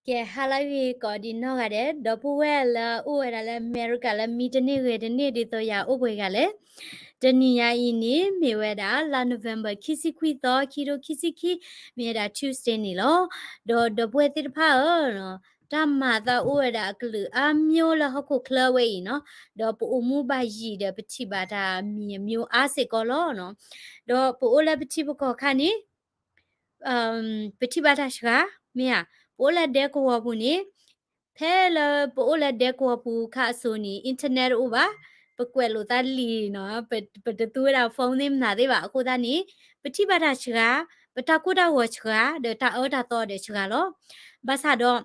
ကဲ ဟါလၢအဂ့ၤကိးဒံးနီၢ်ဂၤဒဲး ဒီပုၢ်ဝဲၢ်လၢအအိၣ်ဝဲဒၣ်လၢအမဲရကၤလၢမံတန့ၢ်ဂ့ၤတန့ၢ်ဒ်သိးယၤအိၣ်ပှဲၤဂၤလဲၣ်. တနံၤညါအံၤန့ၣ် မ့ၢ်ဝဲဒၣ်လါ November ခံဆံခွံသီ ခံထိခံဆံခံ, မ့ၢ်ဝဲဒၣ် Tuesday န့ၣ်လီၤ. ဒီးဒီပုၢ်ဝဲၢ်သ့ၣ်တဖၣ်ဧၢ, တၢ်မၤသးအိၣ်ဝဲဒၣ်အကလုာ်အါမျိၤလၢဟီၣ်ခိၣ်ချၢဝဲအံၤနီၤ, ဒီးပအိၣ်မူဘၣ်ယံာ်ဒီးပထံၣ်ဘၣ်တၢ်မံၤအမျိၤအါစ့ၢ်ကီးလီၤ. ဒီးပအိၣ်လၢပထံပကီၢ်ခါန့ၣ် ပထံၣ်ဘၣ်တၢ်စှၤ, မ့ၢ်ဧါ, ပအိၣ်လၢဒဲကဝီၤပူၤန့ၣ်, ဖဲလၢပအိၣ်လၢဒဲကဝီၤပူၤခါအစိၤန့ၣ် internet တအိၣ်ဘၣ်, ပကွဲးလိာ်သးလံာ်နီၤ, ပတသူဝဲဒၣ် phone သ့ၣ်မနုၤသ့ၣ်ဘၣ်. အဃိသတးန့ၣ် ပထံၣ်ဘၣ်တၢ်စှၤ, ပတၢ်ကိၢ်တၢ်ဂီၤစှၤ, ဒီးတၢ်အၢတၢ်သီဒီးစှၤလီၤ. ဘၣ်ဆၣ်ဒီး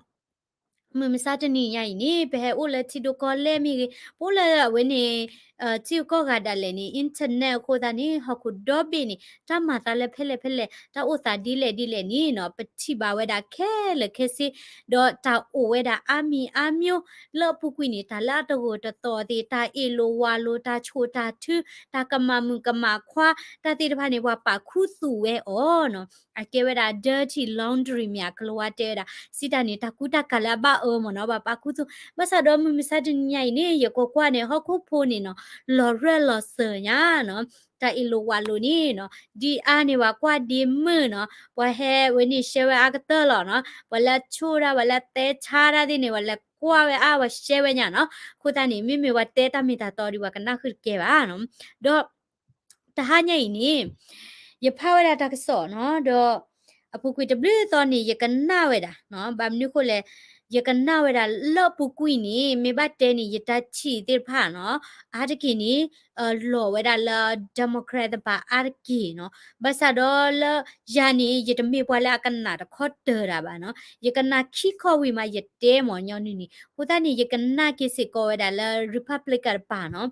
မုၢ်မဆါတနံၤညါအံၤန့ၣ် ပဟဲအိၣ်လၢထံဒိၣ်ကီၢ်လဲၢ်မ့ၢ်ဂ့ၤ, ပအိၣ်လၢအဝဲန့ၣ် ထံဂုၤကီၢ်ဂၤဒၣ်လဲာ်န့ၣ် internet အဃိသတးန့ၣ် ဟီၣ်ခိၣ်ဒီဘ့ၣ်န့ၣ် တၢ်မၤသးလၢဖဲလဲၣ်ဖဲလဲၣ် တၢ်အိၣ်သးဒ်လဲၣ်ဒ်လဲၣ်န့ၣ်နီၤ ပထံၣ်ဘၣ်ဝဲဒၣ်ခဲလၢာ်ခဲဆ့, ဒီးတၢ်အိၣ်ဝဲဒၣ်အါမံၤအါမျိၤလၢအပူၤကွံာ်န့ၣ် တၢ်လၢအတဂိာ်တသီၣ်သ့ၣ်, တၢ်အ့ၣ်လိာ်ဝးလိာ်, တၢ်ဆိၣ်တၢ်ထု, တၢ်ကမၣ်မုၣ်ကမၣ်ခွါ, တၢ်သ့ၣ်တဖၣ်န့ၣ် ပှၤပာ်ခူသူၣ်ဝဲအီၤနီၤ. အကဲဝဲဒၣ် dirty laundry မ့ၢ်အကလၤဝါတဲဝဲဒၣ်, စံးတၢ်န့ၣ် တၢ်ကူတၢ်ကၤလၢအဘၣ်အၢမ့ၢ်နီၤ ပှၤပာ်ခူသူၣ်. ဘၣ်ဆၣ်ဒီးမုၢ်မဆါတနံၤညါအံၤန့ၣ် ယကွၢ်ကွၢ်န့ၣ် ဟီၣ်ခိၣ်ဖိန့ၣ်နီၤ လီၤရၢၢ်လီၤစၢၤညါနီၤ, တၢ်အ့ၣ်လိာ်ဝးလိာ်န့ၣ်နီၤ ဒ်အါန့ၢ်ပှၤကွၢ်ဒ့မုၢ်နီၤ, ပှၤဟဲဝဲန့ၣ်ရှဲဝဲအါကတၢၢ်လီၤနီၤ, ပှၤလၢအဆိၣ်တၢ် ပှၤလၢအတဲဆါတၢ်သ့ၣ်န့ၣ် ပှၤလဲၤကွၢ်ဝဲအါ ပှၤရှဲဝဲညါနီၤ. အဃိသတးန့ၣ် မ့မ့ၢ်ပှၤတဲတၢ်မ့ၢ်တၢ်တီဒီး ပှၤကနၣ်ဃုာ်တကဲဘၣ်နီၤ. ဒီး တဟါညါအံၤန့ၣ် ယဖးဝဲဒၣ်တၢ်ကစီၣ်နီၤ, ဒီးအပူၤကွံာ်တဘျုးသီန့ၣ် ယကနၣ်ဝဲဒၣ်နီၤ, ဘၣ်မနုၤဃိလဲၣ်, ယကနၣ်ဝဲဒၣ်လၢအပူၤကွံာ်န့ၣ် မ့ၢ်ဘၣ်တဲန့ၣ် ယတၢ်ထံၣ်သ့ၣ်တဖၣ်နီၤ, အါတက့ၢ်န့ၣ် လီၤဝဲဒၣ်လၢ Democrat တပၤအါတက့ၢ်နီၤ. ဘၣ်ဆၣ်ဒီးလၢယၤန့ၣ် ယတမ့ၢ်ပှၤလၢအကနၣ်တခီတၢၤတၢ်ဘၣ်နီၤ, ယကနၣ်ခံခီဝံၤမး ယတဲမ့ၢ်ညီနုၢ်န့ၣ်. အဃိသတးန့ၣ် ယကနၣ်က့ၤစ့ၢ်ကီးဝဲဒၣ်လၢ Republican တပၤနီၤ,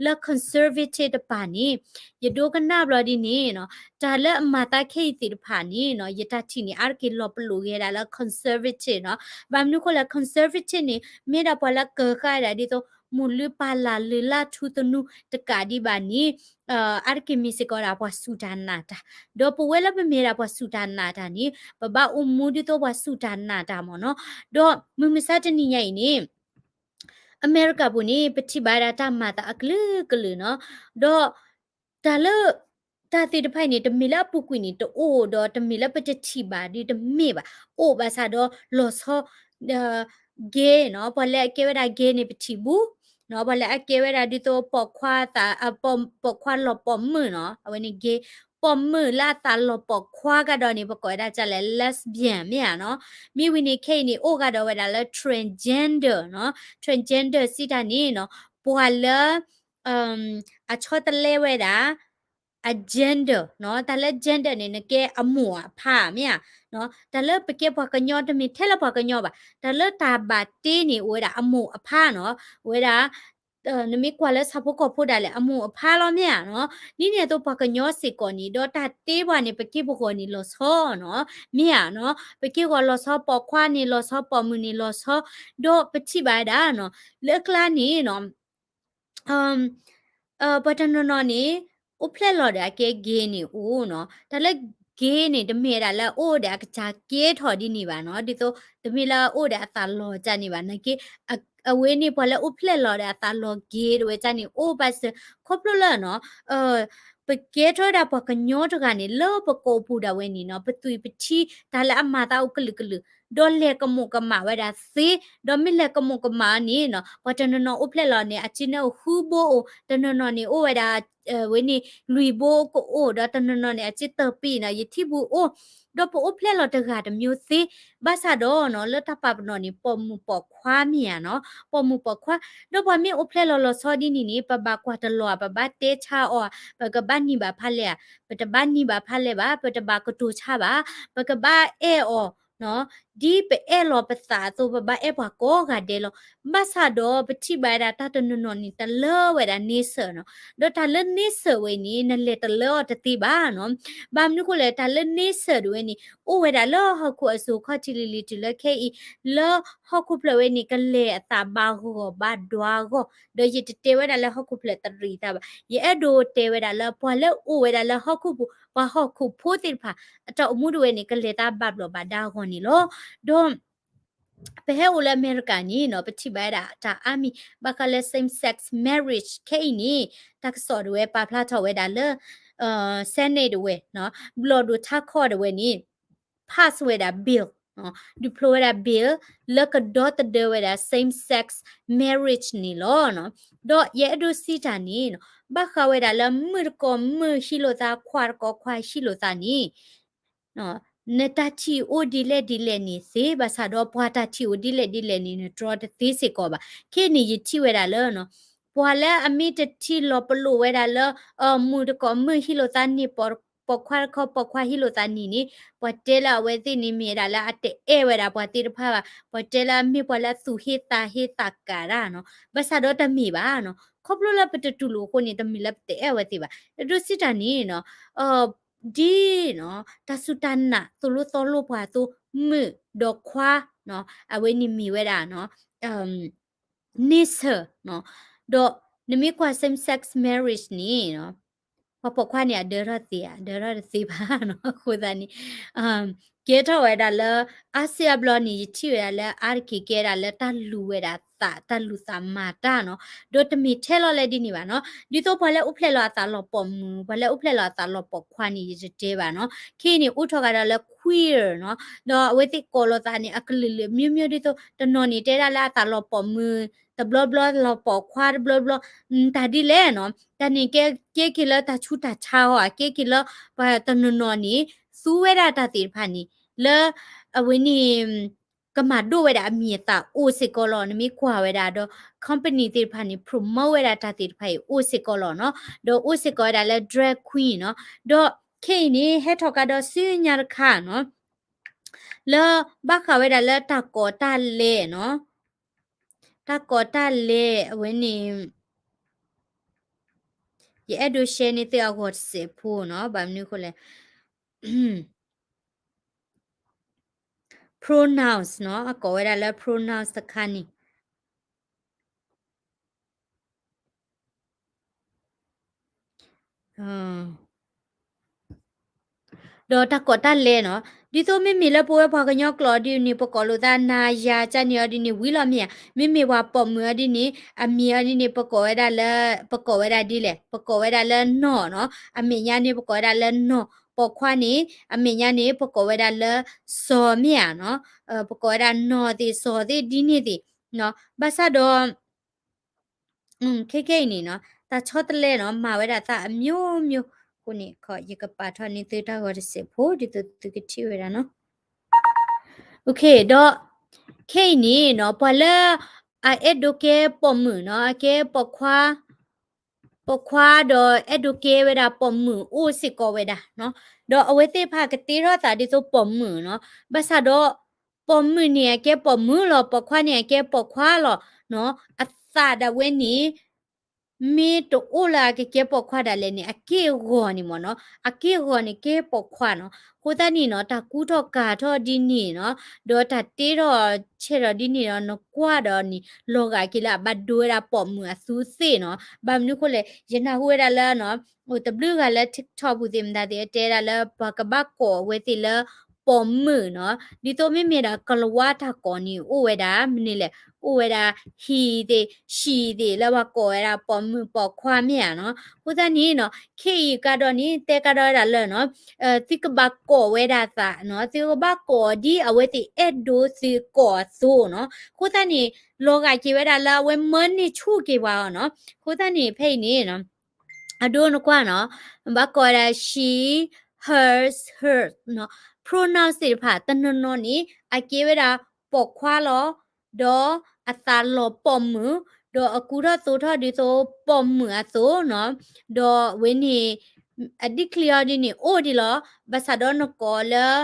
လၢ conservative တပၤန့ၣ် ယဒိကနၣ်ဘျီဒ်န့ၣ်နီၤ, တၢ်လၢအမၤသးခဲအံၤသ့ၣ်တဖၣ်န့ၣ်နီၤ, ယတၢ်ထံၣ်န့ၣ် အါတက့ၢ်လီၤပလိာ်က့ၤဝဲဒၣ်လၢ conservative နီၤ. ဘၣ်မနုၤဃိလဲၣ် conservative န့ၣ် မ့ၢ်ဒၣ်ပှၤလၢကၢၤဃာ်ဝဲဒၣ်ဒ်သိး မိၢ်လုၢ်ပၢ်လၢ်လုၢ်လၢ်ထူသနူတကးဒံးဘၣ်န့ၣ် အါတက့ၢ်မ့ၢ်စ့ၢ်ကီးဒၣ်ပှၤစူၢ်တၢ်နာ်တၢ်, ဒီးပဝဲလၢပမ့ၢ်ဒၣ်ပှၤစူၢ်တၢ်နာ်တၢ်န့ၣ် ပဘၣ်အိၣ်မူဒ်သိးပှၤစူၢ်တၢ်နာ်တၢ်မ့ၢ်နီၤ. ဒီးမုၢ်မဆါတနံၤညါအံၤန့ၣ် အမဲရကၤပူၤန့ၣ် ပထံၣ်ဘၣ်ဝဲဒၣ်တၢ်မၤသးအကလုာ်ကလုာ်နီၤ, ဒီးတၢ်လၢ တၢ်သ့ၣ်တဖၣ်အံၤန့ၣ် တမ့ၢ်လၢအပူၤကွံာ်န့ၣ်တအိၣ်ဒီး တမ့ၢ်လၢပတထံၣ်ဘၣ်ဒီးတမ့ၢ်ဘၣ်, အိၣ်ဘၣ်ဆၣ်ဒီးလီၤဆီ gay နီၤ, ပှၤလၢအကဲဝဲဒၣ် gay န့ၣ် ပထံၣ်ဘူးနီၤ, ပှၤလၢအကဲဝဲဒၣ်ဒ်သိးပိာ်ခွါသး ပိာ်ခွါလီၤပိာ်မုၣ်နီၤ, အဝဲန့ၣ် gay, ပိာ်မုၣ်လၢအသးလီၤပိာ်ခွါကဒီးန့ၣ် ပကိးဝဲဒၣ်ဒ်လဲၣ် lesbian မ့ၢ်ဧါနီၤ. မ့ၢ်ဝံၤန့ၣ် ခဲအံၤန့ၣ် အိၣ်ကဒီးဝဲဒၣ်လၢ transgender နီၤ, transgender စံးတၢ်န့ၣ်နီၤ, ပှၤလၢ အဆီတလဲဝဲဒၣ် အ gender နီၤ, တၢ်လၢ gender န့ၣ် နကဲအမိၢ်အဖါမ့ၢ်ဧါ, တၢ်လၢပကဲပှၤကညီတမ့ၢ်ထဲလၢပှၤကညီဘၣ်, တၢ်လၢတၢ်ဘၣ်တ့န့ၣ် အိၣ်ဝဲဒၣ်အမိၢ်အဖါနီၤ, အိၣ်ဝဲဒၣ် နမ့ၢ်ကွၢ်လၢဆၣ်ဖိကီၢ်ဖိဒၣ်လဲာ် အမိၢ်အဖါလီၤမ့ၢ်ဧါနီၤ, ဒ်န့ၣ်အသိးပှၤကညီစ့ၢ်ကီးန့ၣ် ဒီးတၢ်တ့ပှၤန့ၣ် ပကဲပဂီၢ်န့ၣ်လီၤဆီနီၤ, မ့ၢ်ဧါနီၤ, ပကဲဂီၤလီၤဆီပိာ်ခွါန့ၣ် လီၤဆီပိာ်မုၣ်န့ၣ်လီၤဆီ, ဒီးပထံၣ်ဘၣ်ဝဲဒၣ်နီၤ, လၢအကျါန့ၣ်နီၤ ပှၤတနီၤနီၤန့ၣ် အိၣ်ဖျဲၣ်လီၤဒီးအကဲ gay န့ၣ်အိၣ်နီၤ, တၢ်လၢ gay န့ၣ် တမ့ၢ်ဝဲဒၣ်လၢအအိၣ်ဒီးအကစၢ်ကဲထီၣ်ဒ်န့ၣ်ဘၣ်နီၤ, ဒ်သိး တမ့ၢ်လၢအအိၣ်ဒီးအသးလီၤကၢ်န့ၣ်ဘၣ်, နာ်က့ အဝဲန့ၣ်ပှၤလၢအိၣ်ဖျဲၣ်လီၤဒီးအသးလီၤ gay တဝဲကၢ်န့ၣ် အိၣ်ဘၣ်စၢၤ ခီဖျိလၢနီၤ ပကဲထီၣ်ဝဲဒၣ်ပှၤကညီတဂၤန့ၣ် လၢပကိာ်ပူၤဒၣ်ဝဲန့ၣ်နီၤ ပသွံၣ်ပထံ တၢ်လၢအမၤသးအိၣ်ကလုာ်ကလုာ် ဒီးလဲၤကမူးကမၣ်ဝဲဒၣ်သ့, ဒီးမ့ၢ်လဲၤကမူးကမၣ်န့ၣ်နီၤ ပှၤတနီၤနီၤအိၣ်ဖျဲၣ်လီၤန့ၣ် အစ့န့ၣ်အိၣ်ဃုဘိအိၣ်, တနီၤနီၤန့ၣ်အိၣ်ဝဲဒၣ် ဝဲန့ၣ် လွံၢ်ဘိကအိၣ်, ဒီးတနီၤနီၤန့ၣ် အစ့တပံၤနီၤ ယထံၣ်ဘူးအိၣ်, ဒီးပအိၣ်ဖျဲၣ်လီၤတဂၤတမျိုးသ့, ဘၣ်ဆၣ်ဒီးနီၤ လၢတၢ်ပာ်ပနီၣ်န့ၣ် ပိာ်မုၣ်ပိာ်ခွါမ့ၢ်ဧါနီၤ, ပိာ်မုၣ်ပိာ်ခွါ, ဒီးပှၤမ့ၢ်အိၣ်ဖျဲၣ်လီၤလီၤဆီဒ်န့ၣ်န့ၣ် ပဘၣ်ကွၢ်တလီၤ ပဘၣ်တဲဆါအီၤ, ပကဘၣ်နံၤဘၣ်ဖးလဲၣ်ဧါ, ပတဘၣ်နံၤဘၣ်ဖးလဲၣ်ဘၣ်, ပတဘၣ်ကတိၤဆါဘၣ်, ပကဘၣ်အဲၣ်အီၤ ဒ်ပအဲၣ်လီၤပသးအသိး ပဘၣ်အဲၣ်ပှၤကိးဂၤဒဲးလီၤ. ဘၣ်ဆၣ်ဒီးပထံၣ်ဘၣ်ဝဲဒၣ်တၢ်တနီၤနီၤန့ၣ် တလၢဝဲဒၣ်န့ဆၢၣ်နီၤ, ဒီးတၢ်လၢန့ဆၢၣ်ဝဲအံၤန့ၣ် နလဲၤတလၢအီၤတသ့ဘၣ်နီၤ. ဘၣ်မနုၤဃိလဲၣ် တၢ်လၢန့ဆၢၣ်ဒၣ်ဝဲန့ၣ် အိၣ်ဝဲဒၣ်လၢဟီၣ်ခိၣ်အစိၤခီၣ်ထံးလံၤလံၤတုၤလၢခဲအံၤ, လၢဟီၣ်ခိၣ်ဖျၢၣ်ဝဲန့ၣ် ကလဲၤအသးဘၣ်ဂီၢ်ဘၣ်ဒွါဂီၢ်, ဒီးယတတဲဝဲဒၣ်လၢဟီၣ်ခိၣ်ဖျၢၣ်တရံးသးဘၣ်, ယအဲၣ်ဒိးတဲဝဲဒၣ်လၢပှၤလၢအိၣ်ဝဲဒၣ်လၢဟီၣ်ခိၣ်ပူၤ ပှၤဟီၣ်ခိၣ်ဖိသ့ၣ်တဖၣ် အတၢ်အိၣ်မူဒၣ်ဝဲန့ၣ် ကလဲၤသးဘၣ်ဘျီးဘၣ်ဒါဂီၢ်န့ၣ်လီၤ. ဒီး ပဟဲအိၣ်လၢအမဲရကၤန့ၣ်နီၤ ပထံၣ်ဘၣ်ဝဲဒၣ်တၢ်အါမံၤ ဘၣ်ဃးလၢ same sex marriage ခဲအံၤန့ၣ် တၢ်ကစီၣ်ဒၣ်ဝဲပာ်ဖျါထီၣ်ဝဲဒၣ်လၢ Senate ဒၣ်ဝဲနီၤ ဘျီၣ်ဒိၣ်ထါခီဒၣ်ဝဲန့ၣ် pass ဝဲဒၣ် bill နီၤ ဒုးဖျိဝဲဒၣ် bill လၢကဒီသဒၢဝဲဒၣ် same sex marriage န့ၣ်လီၤနီၤ. ဒီးယအဲၣ်ဒိးစံးတၢ်န့ၣ်နီၤ ဘၣ်ဃးဝဲဒၣ်လၢမုၣ်တကိးမုၣ်ဟံးလိာ်သး ခွါတကိးခွါဟံးလိာ်သးန့ၣ် နတၢ်ထံၣ်အိၣ်ဒ်လဲၣ်ဒ်လဲၣ်န့ၣ်သ့ ဘၣ်ဆၣ်ဒီးပှၤတၢ်ထံၣ်အိၣ်ဒ်လဲၣ်ဒ်လဲၣ်န့ၣ် နတြီတသ့စ့ၢ်ကီးဘၣ်. ခဲအံၤန့ၣ် ယထံၣ်ဝဲဒၣ်လၢနီၤ ပှၤလၢအမ့ၢ်တထံၣ်လီၤပလိာ်ဝဲဒၣ်လၢ မုၣ်တကိးမုၣ်ဟံးလိာ်သးန့ၣ် ပိာ်ခွါတခီ ပိာ်ခွါဟံးလိာ်သးန့ၣ်န့ၣ် ပှၤတဲလၢအဝဲသ့ၣ်န့ၣ်မ့ၢ်ဝဲဒၣ်လၢအတအဲၣ်ဝဲဒၣ်ပှၤသ့ၣ်တဖၣ်ဘၣ်, ပှၤတဲလၢအမ့ၢ်ပှၤလၢအသူၣ်ဟ့သးဟ့သးကါတၢ်နီၤ. ဘၣ်ဆၣ်ဒီးတမ့ၢ်ဘၣ်နီၤ, ခီဖျိလၢပတတူၢ်လိာ်အဃိန့ၣ် တမ့ၢ်လၢပတအဲၣ်ဝဲသ့ၣ်ဘၣ်. အဲၣ်ဒိးစံးတၢ်န့ၣ်နီၤ ဒ်နီၤ တၢ်စူၢ်တၢ်နာ်သိၣ်လိသီလိပှၤအသိး မုၣ်ဒီးခွါနီၤ အဝဲန့ၣ်မ့ၢ်ဝဲဒၣ်နီၤ န့ဆၢၣ်နီၤ, ဒီးနမ့ၢ်ကွၢ် same sex marriage န့ၣ်နီၤ ပှၤပိာ်ခွါန့ၣ် အဒၢထီၣ်သ့ဧါ, အဒၢထီၣ်တသ့ဘၣ်နီၤ. အဃိသတးန့ၣ် ကဲထီၣ်ဝဲဒၣ်လၢ အါစုအါဘျီန့ၣ် ယထံၣ်ဝဲဒၣ်လၢအါတက့ၢ်ကဲဒၣ်လၢတၢ်လူၤဝဲဒၣ်သး တၢ်လူၤသးမၤတၢ်နီၤ, ဒီးတမ့ၢ်ထဲလီၤလၢဒ်န့ၣ်ဘၣ်နီၤ. ဒ်သိးပှၤလၢအိၣ်ဖျဲၣ်လီၤအသးလီၤပိာ်မုၣ် ပှၤလၢအိၣ်ဖျဲၣ်လီၤအသးလီၤပိာ်ခွါန့ၣ် ယတတဲဘၣ်နီၤ. ခဲအံၤန့ၣ် အိၣ်ထီၣ်ကဒီးလၢ queer နီၤ, ဒီးအဝဲသ့ၣ်ကိးလိာ်သးန့ၣ် အကလုာ်လုာ်မျိုးမျိုး ဒ်သိးတနီၤန့ၣ် တဲဒၣ်လၢအသးလီၤပိာ်မုၣ်တဘျီဘျီ လီၤပိာ်ခွါတဘျီဘျီ တၢ်ဒ်လဲၣ်နီၤ, တၢ်န့ၣ်ကဲ ကဲက့ၤလၢတၢ်ဆူးတၢ်ဆါဟီ ကဲက့ၤလၢပှၤတနီၤနီၤန့ၣ် သူဝဲဒၣ်တၢ်သ့ၣ်တဖၣ်န့ၣ် လၢ အဝဲန့ၣ် ကမၤဒိၣ်ဝဲဒၣ်အမံၤအသၣ်အိၣ်စ့ၢ်ကီးလီၤ. နမ့ၢ်ကွၢ်ဝဲဒၣ်ဒီး company သ့ၣ်တဖၣ်န့ၣ် promote ဝဲဒၣ်တၢ်သ့ၣ်တဖၣ်အံၤအိၣ်စ့ၢ်ကီးလီၤနီၤ, ဒီးအိၣ်စ့ၢ်ကီးဝဲဒၣ်လၢ drag queen နီၤ, ဒီးခဲအံၤန့ၣ် ဟဲထီၣ်ကဒီးဆူညါတခါနီၤ လၢဘၣ်ဃးဝဲဒၣ်လၢတၢ်ကိးတၢ်လဲနီၤ, တၢ်ကိးတၢ်လဲအဝဲန့ၣ် ယအဲၣ်ဒိး share န့ၢ်သုအဂီၢ်တစဲးဖိနီၤ, ဘၣ်မနုၤအဃိလဲၣ် pronouns နီၤ, အကိးဝဲဒၣ်လၢ pronouns တခါန့ၣ် ဒီးတၢ်ကိးတၢ်လဲနီၤ, ဒ်သိးမ့မ့ၢ်လၢပဝဲပှၤကညီကျိာ်ဒ်န့ၣ် ပကိးလိာ်သးနၤယၤကန့ၣ်အီၤဒ်န့ၣ် ဝံၤလီၤမ့ၢ်ဧါ, မ့မ့ၢ်ပှၤပိာ်မုၣ်အီၤဒ်န့ၣ် အမံၤအီၤဒ်န့ၣ် ပကိးဝဲဒၣ်လၢ ပကိးဝဲဒၣ်ဒ်လဲၣ်, ပကိးဝဲဒၣ်လၢနီၢ်နီၤ, အမဲာ်ညါန့ၣ် ပကိးဝဲဒၣ်လၢနီၢ်, ပိာ်ခွါန့ၣ် အမဲာ်ညါန့ၣ် ပကိးဝဲဒၣ်လၢစီၤမ့ၢ်ဧါနီၤ, ပကိးဝဲဒၣ်နီၢ်သ့ၣ်စီၤသ့ၣ်ဒ်န့ၣ်သ့ၣ်, ဘၣ်ဆၣ်ဒီး ခဲခဲအံၤန့ၣ်နီၤ တၢ်ဆီတလဲနီၤ မၤဝဲဒၣ်သးအမျိုးမျိုး, အဃိန့ၣ် ယကပာ်ထီၣ်န့ၢ်သုတၢ်ဂီၤတစဲးဖိ ဒ်သိးသုကထံၣ်ဝဲဒၣ်နီၤ. ဒီး ခဲအံၤန့ၣ်နီၤ ပှၤလၢ အအဲၣ်ဒိးကဲပိာ်မုၣ်နီၤ အကဲပိာ်ခွါ ပိာ်ခွါဒီးအဲၣ်ဒိးကဲဝဲဒၣ်ပိာ်မုၣ်အိၣ်စ့ၢ်ကီးဝဲဒၣ်နီၤ, ဒီးအဝဲသ့ၣ်တဖၣ်ကတ့ထီၣ်သးဒ်သိးပိာ်မုၣ်နီၤ, ဘၣ်ဆၣ်ဒီး ပိာ်မုၣ်န့ၣ်အကဲပိာ်မုၣ်လီၤ, ပိာ်ခွါန့ၣ်အကဲပိာ်ခွါလီၤနီၤ, အသးဒၣ်ဝဲန့ၣ် မ့ၢ်တအိၣ်လၢအကကဲပိာ်ခွါဒၣ်လဲာ်န့ၣ် အက့ၢ်အဂီၤန့ၣ်မ့ၢ်နီၤ, အက့ၢ်အဂီၤန့ၣ်ကဲပိာ်ခွါနီၤ. အဃိသတးန့ၣ်နီၤ တၢ်ကူထီၣ်ကၤထီၣ်ဒ်န့ၣ်နီၤ, ဒီးတၢ်တ့ထီၣ်ဆဲးထီၣ်ဒ်န့ၣ်ဒီး နကွၢ်ဒီးန့ၣ် လီၤဂာ်က့ၤလၢအဘၣ်ဒိဝဲဒၣ်ပိာ်မုၣ်အသူသ့ၣ်နီၤ. ဘၣ်မနုၤအဃိလဲၣ် ယနၢ်ဟူဝဲဒၣ်လၢနီၤ အိၣ်တဘျုးဂၤလၢ TikTok ပူၤသ့ၣ်မတၤသ့ၣ် တဲဒၣ်လၢပှၤကဘၣ်ကိးအဝဲသ့ၣ်လၢ ပိာ်မုၣ်နီၤ, ဒ်သိးမ့မ့ၢ်ဒၣ်ကလၤဝါတၢ်ကိးန့ၣ် အိၣ်ဝဲဒၣ် မနုၤလဲၣ် အိၣ်ဝဲဒၣ် he သ့ၣ် she သ့ၣ် လၢပှၤကိးဝဲဒၣ်ပိာ်မုၣ်ပိာ်ခွါမ့ၢ်ဧါနီၤ. အဃိသတးန့ၣ်နီၤ ခဲအံၤကဒီးန့ၣ် တဲကဒီးဝဲဒၣ်လၢနီၤ သုကဘၣ်ကိးဝဲဒၣ်သးနီၤ, သုကဘၣ်ကိးဒ်အဝဲသ့ၣ်အဲၣ်ဒိးသုကိးအသိးနီၤ. အဃိသတးန့ၣ် လီၤဂာ်က့ၤဝဲဒၣ်လၢအဝဲမၢန့ၢ်ဆူၣ်က့ၤပှၤအီၤနီၤ. အဃိသတးန့ၣ် ဖဲအံၤန့ၣ်နီၤ အဒိနကွၢ်နီၤ ဘၣ်ကိးဝဲဒၣ် she, hers, her နီၤ, pronoun သ့ၣ်တဖၣ် တနီၤနီၤန့ၣ် အကဲဝဲဒၣ်ပိာ်ခွါလီၤ, ဒီးအသးလီၤပိာ်မုၣ်, ဒီးအကူထီၣ်သိးထီၣ်ဒ်သိးပိာ်မုၣ်အသိးနီၤ, ဒီးအဝဲန့ၣ် အဒံးချံအီၤဒ်န့ၣ် အိၣ်ဒံးလီၤ, ဘၣ်ဆၣ်ဒီးနကိးလၢ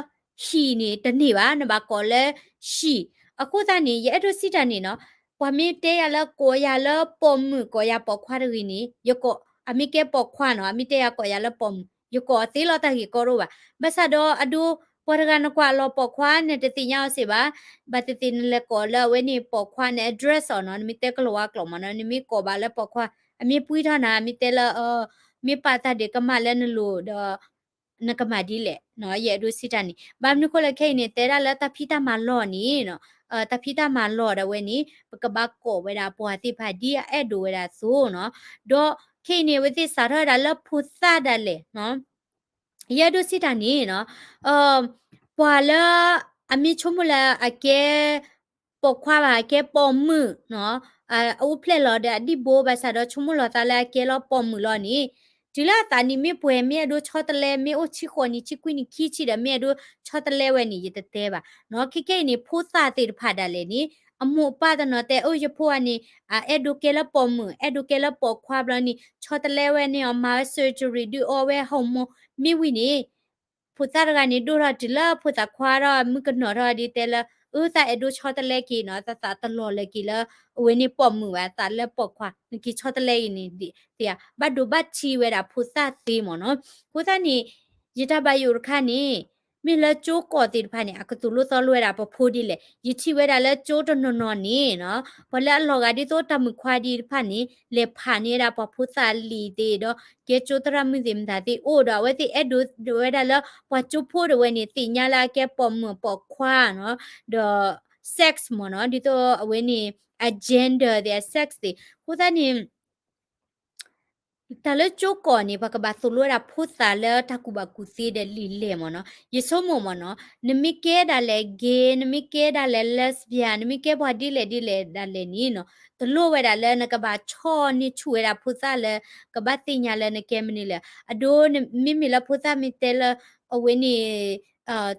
he န့ၣ် တန့ၢ်ဘၣ်, နဘၣ်ကိးလၢ she. အဃိသတးန့ၣ် ယအဲၣ်ဒိးစံးတၢ်န့ၣ်နီၤ, ပှၤမ့ၢ်တဲယၤလၢကိးယၤလၢပိာ်မုၣ် ကိးယၤပိာ်ခွါတဂ့ၤန့ၣ် ယကိး, အမ့ၢ်ကဲပိာ်ခွါနီၤ, အမ့ၢ်တဲယၤကိးယၤလၢပိာ်မုၣ် ယကိးအီၤသ့လီၤတၢ်ဂ့ၢ်ကီတအိၣ်ဘၣ်. ဘၣ်ဆၣ်ဒီးအဒိ ပှၤတဂၤနကွၢ်လီၤပိာ်ခွါ နတသ့ၣ်ညါအီၤစ့ၢ်ဘၣ်, ဘၣ်သ့ၣ်သ့ၣ်နလဲၤကိးလၢအဝဲန့ၣ်ပိာ်ခွါ န address အီၤနီၤ, နမ့ၢ်တဲကလၤဝါကျိာ်မ့ၢ်နီၤ, နမ့ၢ်ကိးဘၣ်လၢပိာ်ခွါ အမ့ၢ်ပှံထီၣ်နၤ မ့ၢ်တဲလၢ မ့ၢ်ပာ်သးဒ့ၣ်ကမၣ်လၢနလိၤဒီး နကမၤဒ်လဲၣ်နီၤ, ယအဲၣ်ဒိးစံးတၢ်န့ၣ်. ဘၣ်မနုၤဃိလဲၣ် ခဲအံၤန့ၣ် တဲဒၣ်လၢတၢ်ဖံးတၢ်မၤလီၢ်န့ၣ်နီၤ, တၢ်ဖံးတၢ်မၤလီၢ်ဒၣ်ဝဲန့ၣ် ပကဘၣ်ကိးဝဲဒၣ်ပှၤသ့ၣ်တဖၣ်ဒ်အအဲၣ်ဒိးဝဲဒၣ်အသိးနီၤ. ဒီးခဲအံၤန့ၣ် အဝဲသ့ၣ်စးထီၣ်ဝဲဒၣ်လၢဖိသၣ်ဒၣ်လဲာ်နီၤ ယအဲၣ်ဒိးစံးတၢ်န့ၣ်နီၤ, ပှၤလၢ အမ့ၢ်ဆိကမိၣ်လၢအကဲ ပိာ်ခွါဘၣ် အကဲပိာ်မုၣ်နီၤ, အအိၣ်ဖျဲၣ်လီၤဒီးအဒံၣ်ဘိဘၣ်ဆၣ်ဒီးဆိကမိၣ်လီၤသးလၢအကဲလီၤပိာ်မုၣ်လီၤန့ၣ်, တုၤလၢအသးနံၣ်မ့ၢ်ပှဲၤ မ့ၢ်အဲၣ်ဒိးဆီတလဲ မ့ၢ်အိၣ်ဆံဃိးနံၣ် ဆံခွံနံၣ် ခံဆံဒီး မ့ၢ်အဲၣ်ဒိးဆီတလဲဝဲန့ၣ် ယတတဲဘၣ်နီၤ. ခဲခဲအံၤန့ၣ် ဖိသၣ်သ့ၣ်တဖၣ်ဒၣ်လဲာ်န့ၣ် အမိၢ်အပၢ်တနီၤတဲ အိၣ် ယဖိအန့ၣ် အအဲၣ်ဒိးကဲလၢပိာ်မုၣ် အဲၣ်ဒိးကဲလၢပိာ်ခွါဘျီန့ၣ် ဆီတလဲဝဲန့ၣ် အီၤမၤဝဲ surgery ဒုးအီဝဲ hormone မ့ၢ်ဝံၤန့ၣ် ဖိသၣ်တဂၤန့ၣ် ဒိၣ်ထီၣ်တုၤလၢဖိသၣ်ခွါထီၣ် မုၣ်ကနီၤထီၣ်ဒ်တဲလၢ အၢ သးအဲၣ်ဒိးဆီတလဲက့ၤနီၤ, သးသးတလီၤလၢၤက့ၤလၢ အဝဲန့ၣ်ပိာ်မုၣ်ဘၣ် သးလၢပိာ်ခွါ နက့ၤဆီတလဲအံၤန့ၣ် သ့ဧါ ဘၣ်ဒိဘၣ်ထံးဝဲဒၣ်ဖိသၣ်သ့မ့ၢ်နီၤ. အဃိသတးန့ၣ် ယတၢ်ဘၣ်ယိၣ်တခါန့ၣ် မ့ၢ်လၢကၠိကီးသ့ၣ်တဖၣ်န့ၣ် အကသိၣ်လိသီလိဝဲဒၣ်ပဖိဒ်လဲၣ်. ယထံၣ်ဝဲဒၣ်လၢကၠိတနီၤနီၤန့ၣ်နီၤ ပှၤလၢအလီၤဂာ်ဒ်သိးတၢ်မုၣ်ခွါဒ်တဖၣ်န့ၣ် လဲၤဖးန့ၢ်ဝဲဒၣ်ပှၤဖိသၣ်လံာ်သ့ၣ်ဒီး ကဲကၠိသရၣ်မုၣ်သ့ၣ်မတၤသ့ၣ်အိၣ်ဒီး အဝဲသ့ၣ်အဲၣ်ဒိးဝဲဒၣ်လၢ ပှၤကၠိဖိဒၣ်ဝဲန့ၣ် သ့ၣ်ညါလၢအကဲပိာ်မုၣ်ပိာ်ခွါနီၤ, ဒီး sex မ့ၢ်နီၤ ဒ်သိးအဝဲန့ၣ် အ gender သ့ၣ်အ sex သ့ၣ်. အဃိသတးန့ၣ် တၢ်လၢကၠိကီးန့ၣ် ပှၤကဘၣ်သိၣ်လိဝဲဒၣ်ဖိသၣ်လၢတၢ်ကူၣ်ဘၣ်ကူၣ်သ့ဒီးလံာ်လဲၢ်မ့ၢ်နီၤ. ယဆိကမိၣ်မ့ၢ်နီၤ နမ့ၢ်ကဲဒၣ်လဲာ် gay နမ့ၢ်ကဲဒၣ်လဲာ် lesbian နမ့ၢ်ကဲပှၤဒ်လဲၣ်ဒ်လဲၣ်ဒၣ်လဲာ်န့ၣ်နီၤ တလိၣ်ဝဲဒၣ်လၢနကဘၣ်ဆီၣ်န့ၢ်ဆူၣ်ဝဲဒၣ်ဖိသၣ်လၢ ကဘၣ်သ့ၣ်ညါလၢနကဲမနုၤလဲၣ်. အဒိ မ့မ့ၢ်လၢဖိသၣ်မ့ၢ်တဲလၢ အဝဲန့ၣ်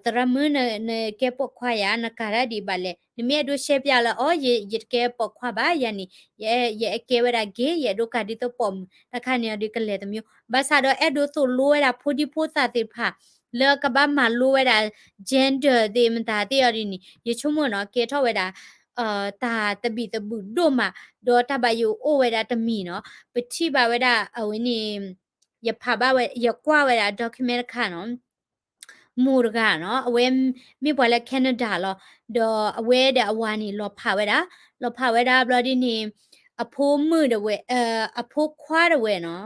သရၣ်မုၣ် နကဲပိာ်ခွါယၤ နကၤတၢ်ဒံးဘၣ်လဲၣ်. နမ့ၢ်အဲၣ်ဒိးရှဲပၠးလၢ အိ ယတကဲပိာ်ခွါဘၣ် ယၤန့ၣ် ယအဲၣ်ကဲဝဲဒၣ် gay ယအဲၣ်ဒိးကၤဒ်သိးပိာ်မုၣ် တၢ်ခါန့ၣ်အီၤဒီးကလဲၤတမံၤ ဘၣ်ဆၣ်ဒီးအဲၣ်ဒိးသိၣ်လိဝဲဒၣ်ဖိဒံဖိသၣ်သ့ၣ်တဖၣ် လၢကဘၣ်မၤလိဝဲဒၣ် gender သ့ၣ်မတၤသ့ၣ်အီၤဒ်န့ၣ် ယဆိကမိၣ်နီၤ ကဲထီၣ်ဝဲဒၣ် တၢ်သဘံၣ်သဘုၣ်ဒိၣ်မး ဒီးတၢ်ဘၣ်ယိၣ်အိၣ်ဝဲဒၣ်တမံၤနီၤ. ပထံၣ်ဘၣ်ဝဲဒၣ်အဝဲန့ၣ် ယဖးဘၣ်ဝဲ ယကွၢ်ဝဲဒၣ် document တခါနီၤ မိၢ်တဂၤနီၤ အဝဲမ့ၢ်ပှၤလၢ Canada လီၤ. ဒီးအဝဲဒီးအဝၤန့ၣ် လီၤဖးဝဲဒၣ် လီၤဖးဝဲဒၣ်ဘျီဒ်န့ၣ် အဖိမုၣ်ဒၣ်ဝဲ အဖိခွါဒၣ်ဝဲနီၤ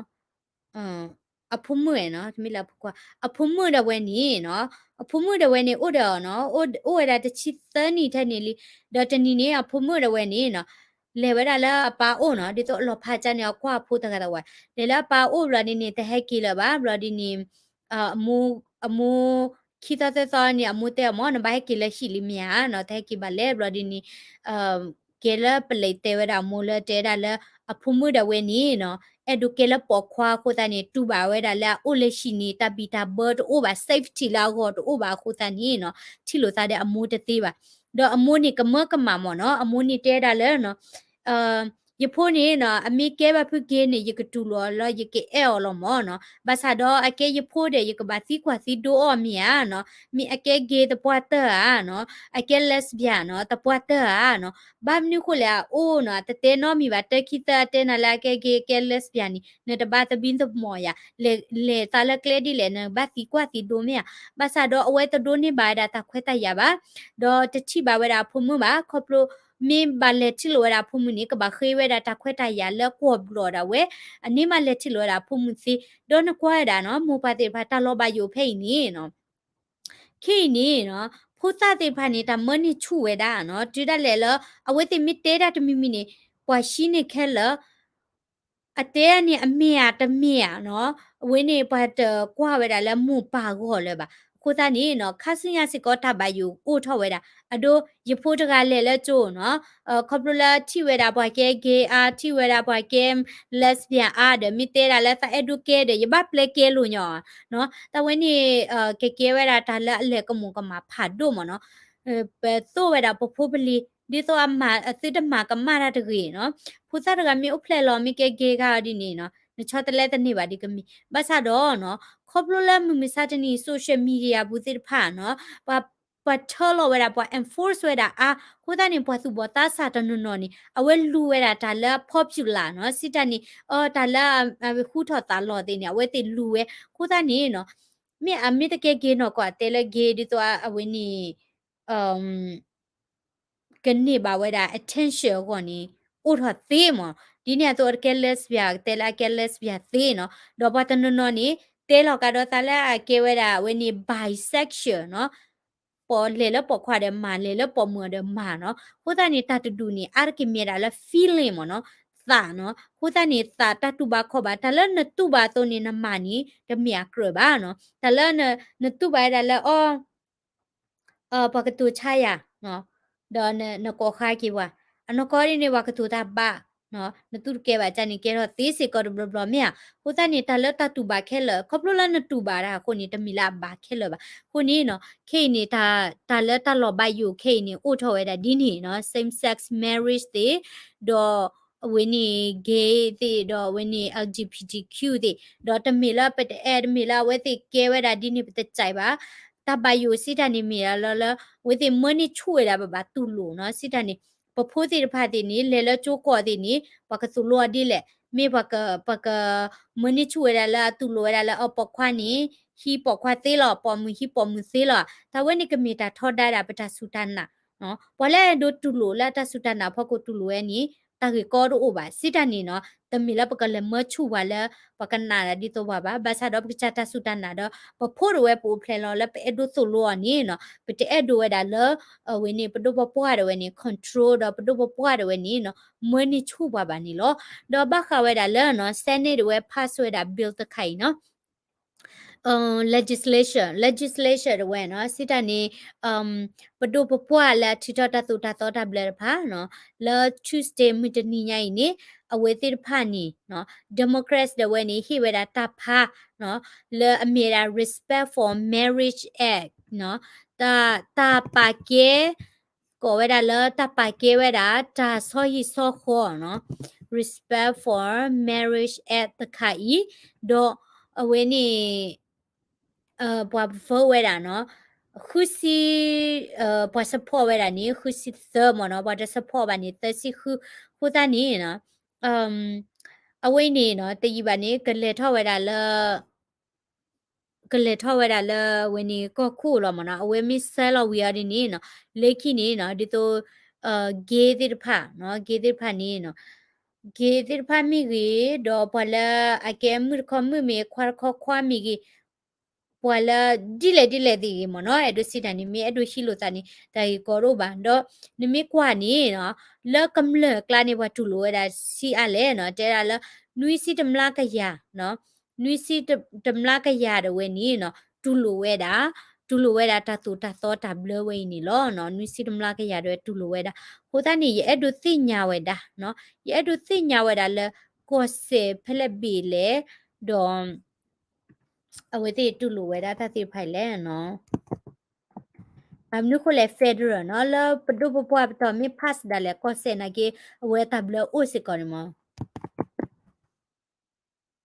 အဖိမုၣ်နီၤ တမ့ၢ်လၢအဖိခွါ အဖိမုၣ်ဒၣ်ဝဲန့ၣ်နီၤ အဖိမုၣ်ဒၣ်ဝဲန့ၣ် အိၣ်ဒီးအီၤနီၤ အိၣ်ဝဲဒၣ်တဆံသၢနံၣ်ထဲန့ၣ်လံ. ဒီးတနံၤန့ၣ် အဖိမုၣ်ဒၣ်ဝဲန့ၣ်နီၤ လဲၤဝဲဒၣ်လၢအပၢ်အိၣ်နီၤ ဒ်သိးအလီၤဖးကၢန့ၣ် အကွၢ်အဖိတဂၤတဝဲ လဲၤလၢအပၢ်အိၣ်ဘျီဒ်န့ၣ် တဟဲက့ၤလၢၤဘၣ် ဘျီဒ်န့ၣ် အမိၢ် ခံသီသၢသီန့ၣ် အမိၢ်တဲအီၤမ့ၢ် နဘၣ်ဟဲက့ၤလၢဟံၣ်လံမ့ၢ်ဧါနီၤ တဟဲက့ၤဘၣ်လဲၣ် ဘျီဒ်န့ၣ် ကဲလၢပလဲၤတဲဝဲဒၣ်အမိၢ်လၢတဲဝဲဒၣ်လၢ အဖိမုၣ်ဒၣ်ဝဲန့ၣ်နီၤ အဲၣ်ဒိးကဲလၢပိာ်ခွါအဃိသတးန့ၣ် တူၢ်ဘၣ်ဝဲဒၣ်လၢအအိၣ်လၢဟံၣ်န့ၣ် တၢ်ဘံၣ်တၢ်ဘၢတအိၣ်ဘၣ် safety လၢအဂီၢ်တအိၣ်ဘၣ်အဃိသတးန့ၣ်နီၤ ထံၣ်လိာ်သးဒီးအမိၢ်တသ့ဘၣ်. ဒီးအမိၢ်န့ၣ်ကမၢကမၣ်မ့ၢ်နီၤ အမိၢ်န့ၣ်တဲဒၣ်လၢ ယဖိန့ၣ်နီၤ အမ့ၢ်ကဲဘၣ်ဖု gay န့ၣ် ယကတူၢ်လိာ်အီၤလီၤ ယကအဲၣ်အီၤလီၤမ့ၢ်နီၤ ဘၣ်ဆၣ်ဒီးအကဲယဖိဒီး ယကဘၣ်သံကွၢ်သံဒိအီၤမ့ၢ်ဧါနီၤ မ့ၢ်အကဲ gay သပှၢ်တၢၢ်ဧါနီၤ အကဲ lesbian နီၤ သပှၢ်တၢၢ်ဧါနီၤ ဘၣ်မနုၤဃိလဲၣ် အအိၣ်နီၤ တတဲနီတမံၤဘၣ် တၢ်ခံသၢအတဲနၤလၢအကဲ gay အကဲ lesbian န့ၣ် နတဘၣ်သဘံၣ်သဘီၣ်ယၤ လဲၤသးလၢကျဲဒ်လဲၣ် နဘၣ်သံကွၢ်သံဒိမ့ၢ်ဧါ ဘၣ်ဆၣ်ဒီးအဝဲတဒိးန့ၢ်ဘၣ်ဝဲဒၣ်တၢ်ခွဲးတၢ်ယာ်ဘၣ် ဒီးတထံၣ်ဘၣ်ဝဲဒၣ်အဖိမုၣ်ဘၣ် ခီဖျိ မ့ၢ်ဘၣ်လဲၤထံၣ်လိာ်ဝဲဒၣ်အဖိမုၣ်န့ၣ် ကဘၣ်ဃ့ဝဲဒၣ်တၢ်ခွဲးတၢ်ယာ်လၢကွီၢ်ဘျီၣ်ဒၣ်ဝဲ အန့ၣ်မးလဲၤထံၣ်လိာ်ဝဲဒၣ်အဖိမုၣ်သ့ ဒီးနကွၢ်ဝဲဒၣ်နီၤ မိၢ်ပၢ်သ့ၣ်တဖၣ်တၢ်လီၤဘၣ်ယိၣ်ဖဲအံၤန့ၣ်နီၤ ခဲအံၤန့ၣ်နီၤ ဖိသၣ်သ့ၣ်တဖၣ်န့ၣ် တၢ်မၢန့ၢ်ဆူၣ်ဝဲဒၣ်နီၤ တုၤဒၣ်လဲာ်လၢ အဝဲသ့ၣ်မ့ၢ်တဲဒၣ်တမံၤမံၤန့ၣ် ပှၤဟံးန့ၢ်ခဲလၢာ် အတဲန့ၣ်အမ့ၢ်ဧါတမ့ၢ်ဧါနီၤ အဝဲန့ၣ်ပှၤတကွၢ်ဝဲဒၣ်လၢမိၢ်ပၢ်ဂီၢ်လၢၤဘၣ်. အဃိသတးန့ၣ်နီၤ ခါဆူညါစ့ၢ်ကီးတၢ်ဘၣ်ယိၣ်အိၣ်ထီၣ်ဝဲဒၣ် အဒိ ယဖိတဂၤလဲၤလၢကၠိနီၤ ခီဖျိလၢထံၣ်ဝဲဒၣ်ပှၤကဲ gay အါ ထံၣ်ဝဲဒၣ်ပှၤကဲ lesbian အါဒီး မ့ၢ်တဲဒၣ်လၢသးအဲၣ်ဒိးကဲဒီး ယဘၣ်ပျဲကဲလိာ်ညီနီၤ တၢ်ဝဲန့ၣ် ကကဲဝဲဒၣ်တၢ်လၢအလဲၤကမူၤကမၣ်ဖးဒိၣ်မ့ၢ်နီၤ ပသိၣ်ဝဲဒၣ်ပဖိပလံၤ ဒ်သိးအမၤအသုတမၤကမၣ်တၢ်တဂ့ၤနီၤ ဖိသၣ်တဂၤမ့ၢ်အိၣ်ဖျဲၣ်လီၤ မ့ၢ်ကဲ gay ဂၤအီၤဒ်န့ၣ်နီၤ နဆီတလဲတန့ၢ်ဘၣ်ဒ်ကမ့ၢ် ဘၣ်ဆၣ်ဒီးနီၤ ခီဖျိလၢမုၢ်မဆါတနံၤ social media ပူၤသ့ၣ်တဖၣ်နီၤ ပှၤ ပှၤထၢလီၤဝဲဒၣ် ပှၤ enforce ဝဲဒၣ်အါ အဃိသတးန့ၣ် ပှၤသူၣ်ဘီၣ်သးစၢ်တနီၤနီၤန့ၣ် အဝဲလူၤဝဲဒၣ်တၢ်လၢ popular နီၤ စံးတၢ်န့ၣ် တၢ်လၢ အဃူထီၣ်သးလီၤသ့ၣ်န့ၣ် အဝဲသ့ၣ်လူၤဝဲ အဃိသတးန့ၣ်နီၤ မ့ၢ်အမ့ၢ်တကဲ gay နီၢ်ကီၢ် အတဲလၢ gay ဒ်သိးအဝဲန့ၣ် ကန့ၢ်ဘၣ်ဝဲဒၣ် attention အဂီၢ်န့ၣ် အိၣ်ထီၣ်သ့မး ဒ်န့ၣ်အသိးတကဲ lesbian တဲလၢအကဲ lesbian သ့နီၤ ဒီးပှၤတနီၤနီၤန့ၣ် တဲလီၤကဒီးသးလၢအကဲဝဲဒၣ်အဝဲန့ၣ် bisexual နီၤ ပိာ်လဲၤလၢပိာ်ခွါဒီးမၤ လဲၤလၢပိာ်မုၣ်အီၤဒီးမၤနီၤ. အဃိသတးန့ၣ် တၢ်တဒူၣ်န့ၣ် အါတက့ၢ်မ့ၢ်ဒၣ်လၢ feeling မ့ၢ်နီၤ, သးနီၤ. အဃိသတးန့ၣ် သးတၢ်တူၢ်ဘၣ်ခီၣ်ဘၣ် တၢ်လၢနတူၢ်ဘၣ်အသိးန့ၣ် နမၤန့ၣ် တမ့ၢ်အကြၢးဘၣ်နီၤ. တၢ်လၢနတူၢ်ဘၣ်ဝဲဒၣ်လၢ အီ ပှၤကတိၤဆါယၤ ဒီးနကိးဃါက့ၤပှၤ, အနီၢ်ကီၢ်ဒ်န့ၣ် ပှၤကတိၤတၢ်ဘၣ်, နတူၢ်တကဲဘၣ်ကန့ၣ် ကဲထီၣ်သ့စ့ၢ်ကီးတဘျီဘျီမ့ၢ်ဧါ. အဃိသတးန့ၣ် တၢ်လၢတၢ်တူၢ်ဘၣ်ခဲလၢာ် ခီဖျိလၢနတူၢ်ဘၣ်တၢ်အဃိန့ၣ် တမ့ၢ်လၢအဘၣ်ခဲလၢာ်ဘၣ်. အဃိန့ၣ်နီၤ ခဲအံၤန့ၣ် တၢ်လၢတၢ်လီၤဘၣ်ယိၣ်ခဲအံၤန့ၣ် အိၣ်ထီၣ်ဝဲဒၣ်ဒ်န့ၣ်နီၤ same sex marriage သ့ၣ်, ဒီးအဝဲန့ၣ် gay သ့ၣ် ဒီးအဝဲန့ၣ် L G B T Q သ့ၣ်, ဒီးတမ့ၢ်လၢပတအဲၣ် တမ့ၢ်လၢအဝဲသ့ၣ်ကဲဝဲဒၣ်ဒ်န့ၣ် ပတစဲးဘၣ်. တၢ်ဘၣ်ယိၣ်စံးတၢ်န့ၣ်မ့ၢ်လၢ လၢအဝဲသ့ၣ်မၢန့ၢ်ဆူၣ်ဝဲဒၣ် ပဘၣ်တူၢ်လိာ်နီၤ စံးတၢ်န့ၣ် ပဖိသ့ၣ်တဖၣ်သ့ၣ်န့ၣ် လဲၤလၢကၠိကီၢ်သ့ၣ်န့ၣ် ပှၤကသိၣ်လိအီၤဒ်လဲၣ်. မ့ၢ်ပှၤက ပှၤကမၢန့ၢ်ဆူၣ်ဝဲဒၣ်လၢအတူၢ်လိာ်ဝဲဒၣ်လၢအပိာ်ခွါန့ၣ် ဟံးပိာ်ခွါသ့လီၤ ပိာ်မုၣ်ဟံးပိာ်မုၣ်သ့လီၤ. တၢ်ဝဲန့ၣ်ကမ့ၢ်တၢ်ထီဒါဒၣ် ပတၢ်စူၢ်တၢ်နာ် ပှၤလၢအဒိးတူၢ်လိာ်လၢအတၢ်စူၢ်တၢ်နာ်ဖီခိၣ်တူၢ်လိာ်ဝဲန့ၣ် တၢ်ဂ့ၢ်ကီတအိၣ်ဘၣ် စံးတၢ်န့ၣ်နီၤ. တမ့ၢ်လၢပကလဲၤမၢဆူၣ်ပှၤလၢ ပှၤကနာ်ဒ်သိးပှၤဘၣ်. ဘၣ်ဆၣ်ဒီးပကစၢ်တၢ်စူၢ်တၢ်နာ်ဒီး ပဖိဒၣ်ဝဲပအိၣ်ဖျဲၣ်လီၤလၢပအဲၣ်ဒိးသိၣ်လိအီၤန့ၣ်နီၤ ပတအဲၣ်ဒိးဝဲဒၣ်လၢ အဝဲန့ၣ် ပဒိၣ်ပပှၢ်ဒၣ်ဝဲန့ၣ် control ဒီးပဒိၣ်ပပှၢ်ဒၣ်ဝဲန့ၣ်နီၤ မၢန့ၢ်ဆူၣ်ပှၤဘၣ်န့ၣ်လီၤ. ဒီးဘၣ်ဃးဝဲဒၣ်လၢနီၤ Senate ဒၣ်ဝဲ pass ဝဲဒၣ် bill တခါအံၤနီၤ legislation legislation ဒၣ်ဝဲနီၤ စံးတၢ်န့ၣ် ပဒိၣ်ပပှၢ်လၢအထုးထီၣ်တၢ်သိၣ်တၢ်သီတၢ်ဘျၢတဖၣ်နီၤ လၢ Tuesday မုၢ်တနံၤညါအံၤန့ၣ် အဝဲသ့ၣ်တဖၣ်န့ၣ် Democrats ဒၣ်ဝဲန့ၣ် ဟ့ၣ်ဝဲဒၣ်တၢ်ဖးနီၤ လၢအမ့ၢ်ဒၣ် Respect for Marriage Act နီၤ တၢ် တၢ်ပာ်ကဲ ကိးဝဲဒၣ်လၢတၢ်ပာ်ကဲဝဲဒၣ် တၢ်ဆီဟံၣ်ဆီဃီနီၤ Respect for Marriage Act တခါအံၤ ဒီးအဝဲန့ၣ် ပှၤ vote ဝဲဒၣ်နီၤ ဃုဆံ ပှၤ support ဝဲဒၣ်န့ၣ် ဃုဆံသၢမ့ၢ်နီၤ ပှၤတ support ဘၣ်န့ၣ် သၢဆံဃု အဃိသတးန့ၣ်နီၤ အဝဲအံၤန့ၣ်နီၤ တယံာ်ဘၣ်န့ၣ် ကလဲၤထီၣ်ဝဲဒၣ်လၢ ကလဲၤထီၣ်ဝဲဒၣ်လၢအဝဲန့ၣ်ကီၢ်ခိၣ်လီၤမ့ၢ်နီၤ အဝဲမ့ၢ်ဆဲးလီၤဝံၤအီၤဒ်န့ၣ်နီၤ လၢခံန့ၣ်နီၤ ဒ်သိး gay သ့ၣ်တဖၣ်နီၤ gay သ့ၣ်တဖၣ်န့ၣ်နီၤ gay သ့ၣ်တဖၣ်မ့ၢ်ဂ့ၤ ဒီးပှၤလၢအကဲမုၣ်တခီမုၣ်မ့ၢ် ခွါတခီခွါမ့ၢ်ဂ့ၤ ပှၤလၢဒ်လဲၣ်ဒ်လဲၣ်သ့ၣ်ဂ့ၤမ့ၢ်နီၤ အဲၣ်ဒိးစံးတၢ်န့ၣ် မ့ၢ်အဲၣ်ဒိးဟံးလိာ်သးန့ၣ် တၢ်ဂ့ၢ်ကီတအိၣ်ဘၣ် ဒီးနမ့ၢ်ကွၢ်န့ၣ်နီၤ လၢကမျၢၢ်အကျါန့ၣ် ပှၤတူၢ်လိာ်ဝဲဒၣ်ဆံးအါလဲၣ်နီၤ တဲဒၣ်လၢ နွံဆံတမျးကယၤနီၤ နွံဆံတမျးကယၤဒၣ်ဝဲန့ၣ်နီၤ တူၢ်လိာ်ဝဲဒၣ် တူၢ်လိာ်ဝဲဒၣ်တၢ်သိၣ်တၢ်သီတၢ်ဘျၢဝဲအံၤန့ၣ်လီၤနီၤ နွံဆံတမျးကယၤဒၣ်ဝဲတူၢ်လိာ်ဝဲဒၣ် အဃိသတးန့ၣ် ယအဲၣ်ဒိးသ့ၣ်ညါဝဲဒၣ်နီၤ ယအဲၣ်ဒိးသ့ၣ်ညါဝဲဒၣ်လၢ ကီၢ်စဲၣ်ဖဲလဲၣ်ဘ့ၣ်လဲၣ် ဒီး အဝဲသ့ၣ်တူၢ်လိာ်ဝဲဒၣ်တၢ်သ့ၣ်တဖၣ်အံၤလဲၣ်နီၤ ဘၣ်မနုၤဃိလဲၣ် federal နီၤ လၢပဒိၣ်ပပှၢ်ပတီၢ်မ့ၢ် pass ဒၣ်လဲာ် ကီၢ်စဲၣ်နာ်က့ အဝဲတၢ်ဘျၢအိၣ်စ့ၢ်ကီးန့ၣ်မ့ၢ်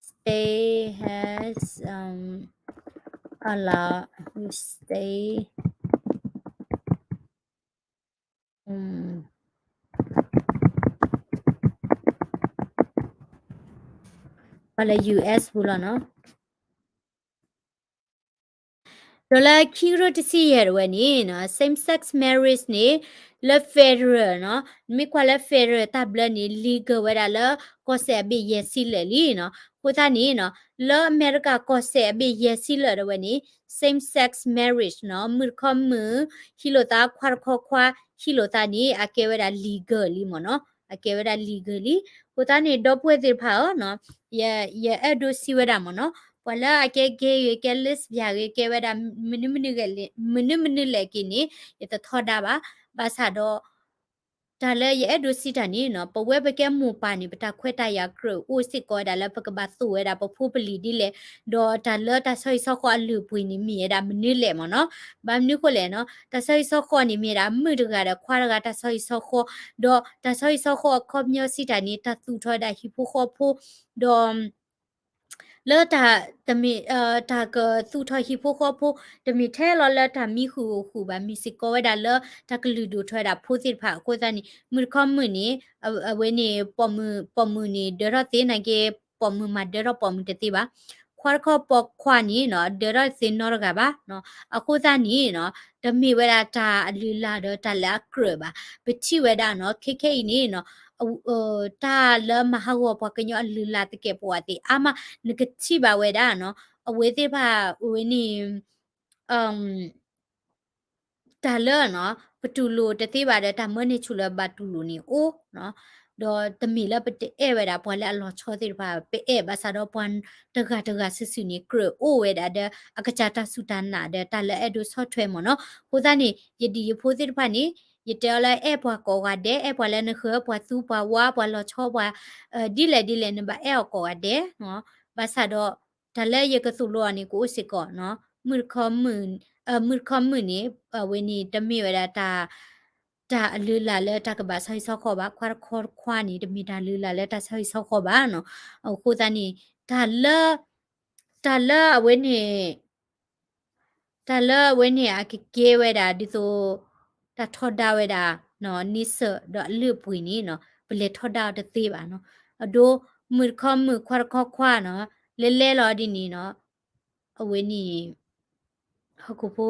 state has um a lot state ပှၤလၢ U S ပူၤလီၤနီၤ ဒီးလၢခံကထိတဆံယဲၢ်ဒၣ်ဝဲန့ၣ် same sex marriage န့ၣ် လၢ federal နီၤ နမ့ၢ်ကွၢ်လၢ federal တၢ်ဘျၢန့ၣ် legal ဝဲဒၣ်လၢ ကီၢ်စဲၣ်အဘ့ၣ်ယဲၢ်ဆံလၢာ်လံနီၤ အဃိသတးန့ၣ်နီၤ လၢအမဲရကၤကီၢ်စဲၣ်အဘ့ၣ်ယဲၢ်ဆံလၢာ်ဒၣ်ဝဲန့ၣ် same sex marriage နီၤ မုၣ်တခီမုၣ် ဟံးလိာ်သး ခွါတခီခွါ ဟံးလိာ်သးန့ၣ် အကဲဝဲဒၣ် legal လံမ့ၢ်နီၤ အကဲဝဲဒၣ် legal လံ အဃိသတးန့ၣ် ဒီပုၢ်ဝဲၢ်သ့ၣ်တဖၣ်ဧၢနီၤ ယအဲၣ်ဒိးစံးဝဲဒၣ်မ့ၢ်နီၤ ပှၤလၢအကဲ gay ဂ့ၤ ကဲ lesbian ဂ့ၤ ကဲဝဲဒၣ် မနုၤမနုၤလဲၣ်က့ၤန့ၣ် ယတထီဒါဘၣ် ဘၣ်ဆၣ်ဒီး တၢ်လၢယအဲၣ်ဒိးစံးတၢ်န့ၣ်နီၤ ပဝဲပကဲမိၢ်ပၢ်န့ၣ် ပတၢ်ခွဲးတၢ်ယာ်ကြၢးအိၣ်စ့ၢ်ကီးဝဲဒၣ်လၢပကဘၣ်သိၣ်ဝဲဒၣ်ပဖိပလံၤဒ်လဲၣ် ဒီးတၢ်လၢတၢ်ဆီဟံၣ်ဆီဃီအလုၢ်အပှ့ၤန့ၣ် မ့ၢ်ဝဲဒၣ်မနုၤလဲၣ်မ့ၢ်နီၤ ဘၣ်မနုၤဃိလဲၣ်နီၤ တၢ်ဆီဟံၣ်ဆီဃီန့ၣ်မ့ၢ်ဝဲဒၣ်မုၣ်တဂၤဒီးခွါတဂၤတၢ်ဆီဟံၣ်ဆီဃီ ဒီးတၢ်ဆီဟံၣ်ဆီဃီအခီပညီစံးတၢ်န့ၣ် တၢ်သူၣ်ထီၣ်ဝဲဒၣ်ဟံၣ်ဖိဃီဖိ ဒီး လၢတၢ် တမ့ၢ် တၢ်ကသူၣ်ထီၣ်ဟံၣ်ဖိဃီဖိ တမ့ၢ်ထဲလီၤလၢတၢ်မံဃုာ်အိၣ်ဃုာ်ဘၣ် မ့ၢ်စ့ၢ်ကီးဝဲဒၣ်လၢတၢ်ကလုၢ်ဒိၣ်ထီၣ်ဝဲဒၣ်ဖိသ့ၣ်တဖၣ်အဃိသတးန့ၣ် မုၣ်တခီမုၣ်န့ၣ် အဝဲန့ၣ် ပိာ်မုၣ် ပိာ်မုၣ်န့ၣ် ဒၢထီၣ်သ့နာ်က့ ပိာ်မုၣ်မၤဒၢထီၣ်ပိာ်မုၣ်တသ့ဘၣ် ခွါတခီပိာ်ခွါန့ၣ်နီၤ ဒၢထီၣ်သ့နီတဂၤဘၣ်နီၤ အဃိသတးန့ၣ်နီၤ တမ့ၢ်ဝဲဒၣ်တၢ်အလုၢ်အလၢ်ဒီးတၢ်လၢအကြၢးဘၣ် ပထံၣ်ဝဲဒၣ်နီၤ ခဲခဲအံၤန့ၣ်နီၤ တၢ်လၢမၤဟးဂီၤပှၤကညီအလုၢ်အလၢ်သကဲးပဝးသ့ၣ်အါမး နကထံၣ်ဘၣ်ဝဲဒၣ်နီၤ အဝဲသ့ၣ်တဖၣ်ဝဲန့ၣ် အ တၢ်လၢနီၤ ပတူၢ်လိာ်တသ့ဘၣ်ဒီး တၢ်မၢန့ၢ်ဆူၣ်လၢဘၣ်တူၢ်လိာ်န့ၣ်အိၣ်နီၤ. ဒီးတမ့ၢ်လၢပတအဲၣ်ဝဲဒၣ်ပှၤလၢအလီၤဆီသ့ၣ်တဖၣ် ပအဲၣ်ဘၣ်ဆၣ်ဒီးပှၤတဂၤတဂၤစုာ်စုာ်န့ၣ် ကြၢးအိၣ်ဝဲဒၣ်ဒီး အကစၢ်တၢ်စူၢ်တၢ်နာ်ဒီး တၢ်လၢအဲၣ်ဒိးဆီၣ်ထွဲမ့ၢ်နီၤ. အဃိသတးန့ၣ် ယဒံၣ်ယဖိသ့ၣ်တဖၣ်န့ၣ် ယတဲအီၤလၢအဲၣ်ပှၤကိးဂၤဒဲး, အဲၣ်ပှၤလၢနဃၢၤပှၤသူပှၤဝါ ပှၤလီၤဆီပှၤ ဒ်လဲၣ်ဒ်လဲၣ် နဘၣ်အဲၣ်အီၤကိးဂၤဒဲးနီၤ. ဘၣ်ဆၣ်ဒီး တၢ်လၢယကသိၣ်လိအီၤန့ၣ် ကအိၣ်စ့ၢ်ကီးနီၤ. မုၢ်တခီမုၢ်, မုၢ်တခီမုၢ်န့ၣ် အဝဲန့ၣ် တမ့ၢ်ဝဲဒၣ်တၢ်, တၢ်အလုၢ်အလၢ်လၢတၢ်ကဘၣ်ဆီဟံၣ်ဆီဃီဘၣ်. ခွါတခီတခွါန့ၣ် တမ့ၢ်တၢ်လုၢ်အလၢ်လၢတၢ်ဆီဟံၣ်ဆီဃီဘၣ်နီၤ. အဃိသတးန့ၣ် တၢ်လၢ တၢ်လၢအဝဲန့ၣ် တၢ်လၢအဝဲန့ၣ် အကကဲဝဲဒၣ်ဒ်သိး တၢ်ထီဒါဝဲဒၣ် န့ဆၢၣ်ဒီးအလုၢ်အပှ့ၤန့ၣ်နီၤ, ပလဲၤထီဒါအီၤတသ့ဘၣ်နီၤ. အဒိ မုၢ်တခီမုၢ်ခွါတခီခွါနီၤ, လဲၤလဲၤလီၤဒ်န့ၣ်နီၤ, အဝဲန့ၣ် ဟီၣ်ခိၣ်ဖိ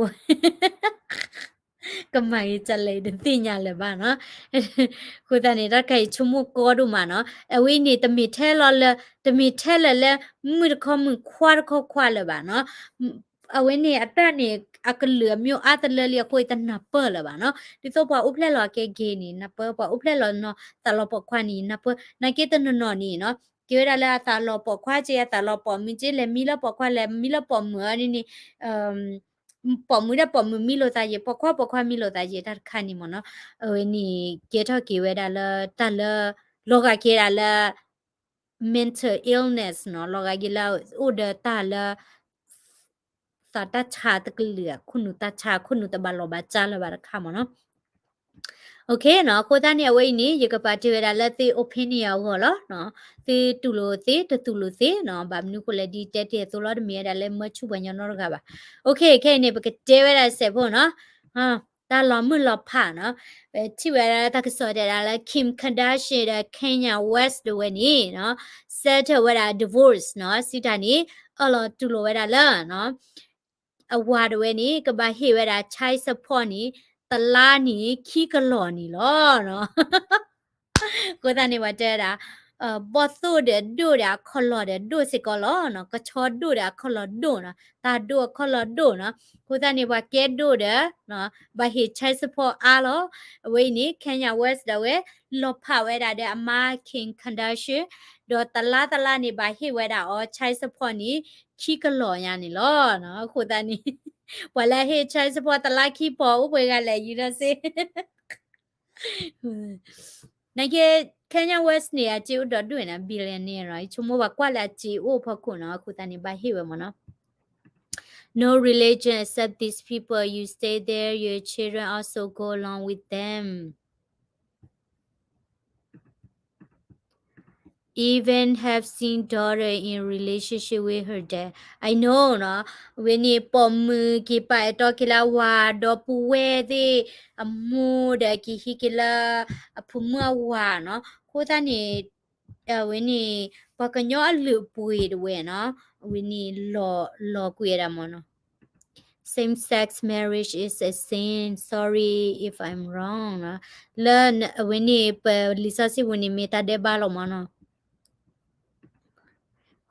ကမၤဂ့ၤကလဲၣ်တသ့ၣ်ညါလၢၤဘၣ်နီၤ. အဃိသတးန့ၣ် တၢ်တခါအံၤဆိကမိၣ်ကီဒိၣ်မးနီၤ. အဝဲအံၤန့ၣ် တမ့ၢ်ထဲလီၤလၢ, တမ့ၢ်ထဲလၢာ်လၢ မုၢ်တခီမုၢ်ခွါတခီခွါလၢၤဘၣ်နီၤ. အဝဲန့ၣ်အတၢ်န့ၣ် အကလုာ်အမ့ၢ်အါတလၢလံအဃိ တနၢ်ပၢၢ်လၢၤဘၣ်နီၤ. ဒ်သိးပှၤအိၣ်ဖျဲၣ်လီၤကဲဂ့ၤန့ၣ် နၢ်ပၢၢ်, ပှၤအိၣ်ဖျဲၣ်လီၤနီၤသးလီၤပိာ်ခွါန့ၣ် နၢ်ပၢၢ်, နာ်က့တနီၤနီၤန့ၣ်နီၤ, ကဲဝဲဒၣ်လၢအသးလီၤပိာ်ခွါက့ အသးလီၤပိာ်မုၣ်က့ လဲၤမံလၢပိာ်ခွါ လဲၤမံလၢပိာ်မုၣ်အီၤန့ၣ်န့ၣ် ပိာ်မုၣ်ဒီးပိာ်မုၣ်မံလိာ်သးယံာ်, ပိာ်ခွါပိာ်ခွါမံလိာ်သးယံာ် တၢ်တခါန့ၣ်မ့ၢ်နီၤ. အဝဲန့ၣ် ကဲထီၣ်က့ၤဝဲဒၣ်လၢတၢ်လၢ လီၤဂာ်က့ၤဒၣ်လၢ mental illness နီၤ, လီၤဂာ်က့ၤလၢအိၣ်ဒီးတၢ်လၢ သးတၢ်ဆါတကလုာ် ခိၣ်နူာ်တၢ်ဆါ ခိၣ်နူာ်တဘၣ်လီၤဘၣ်စၢ်လၢၤဘၣ်တခါမ့ၢ်နီၤ. အဃိသတးန့ၣ် အဝဲအံၤန့ၣ် ယကပာ်တ့ၢ်ဝဲဒၣ်လၢသု opinion အဂီၢ်လီၤ. သုတူၢ်လိာ်သ့ တတူၢ်လိာ်သ့နီၤ, ဘၣ်မနုၤဃိလဲၣ် ဒ်တဲတ့ၢ်အသိးလီၤ တမ့ၢ်ဝဲဒၣ်လၢမၢဆူၣ်ပှၤညီနီတဂၤဘၣ်. ခဲအံၤန့ၣ် ပကတဲဝဲဒၣ်စဲးဖိနီၤ, တၢ်လီၤမုၢ်လီၤဖးနီၤ, ပထံၣ်ဝဲဒၣ်တၢ်ကစီၣ်တဲဒၣ်လၢ Kim Kardashian ဒီး Kanye West တဝဲန့ၣ်နီၤ, settle ဝဲဒၣ် divorce နီၤ, စံးတၢ်န့ၣ် အၢၣ်လီၤတူၢ်လိာ်ဝဲဒၣ်လၢ အဝၤတဝဲန့ၣ် ကဘၣ်ဟ့ၣ်ဝဲဒၣ် child support န့ၣ် တလါန့ၣ် ခံကလီၢ်န့ၣ်လီၤ. အဃိသတးန့ၣ် ပှၤတဲဝဲဒၣ် ဘီၣ်သိၣ်ဒီးဒိၣ်ဒီးအခီၣ်လီၢ်ဒီးဒိၣ်စ့ၢ်ကီးလီၤ. ကဆီဒိၣ်ဒီးအခီၣ်လီၢ်ဒိၣ်နီၤ, တၢ်ဒိၣ်အခီၣ်လီၢ်ဒိၣ်နီၤ. အဃိသတးန့ၣ် ပှၤကဲဒိၣ်ဒီး ဘၣ်ဟ့ၣ် child support အါလီၤ. အဝဲအံၤန့ၣ် Kanye West ဒၣ်ဝဲ လီၤဖးဝဲဒၣ်ဒီးအမါ Kim Kardashian ဒီးတလါတလါန့ၣ် ဘၣ်ဟ့ၣ်ဝဲဒၣ်အီၤ child support န့ၣ် ခံကလီၢ်ညါန့ၣ်လီၤ. အဃိသတးန့ၣ် ပှၤလၢအဟ့ၣ် child support တလါခံပီၢ် အိၣ်ပှဲၤဂၤလဲၣ် ယံၤဒီးစ့ နာ်က့ Kanye West န့ၣ် အစ့အိၣ်ဒီးဒိၣ်န့ၣ် billionaire နီၤ, ယဆိကမိၣ်ပှၤကွၢ်လၢအစ့အိၣ်ဖီခိၣ်နီၤ, အဃိသတးန့ၣ် ဘၣ်ဟ့ၣ်ဝဲမ့ၢ်နီၤ. No religion except these people, you stay there, your children also go along with them. Even have seen daughter in relationship with her dad. I know နီၤ, ဝဲန့ၣ်ပိာ်မုၣ်က့ၤပာ်အဲၣ်တီက့ၤလၢအဝၤ ဒီပုၢ်ဝဲၢ်သ့ၣ် အမိၢ်ဒီးက့ၤဟံးက့ၤလၢ အဖိမုၣ်အဝၤနီၤ, အဃိသတးန့ၣ် အဝဲန့ၣ် ပှၤကညီအလုၢ်အပှ့ၤတဝဲနီၤ, အဝဲန့ၣ် လီၤကွံာ်ဝဲဒၣ်မ့ၢ်နီၤ. Same-sex marriage is a sin. Sorry if I'm wrong နီၤ, လၢအဝဲန့ၣ် ပလံာ်စီဆှံပူၤန့ၣ် မ့ၢ်တၢ်ဒဲးဘးလီၤမ့ၢ်နီၤ.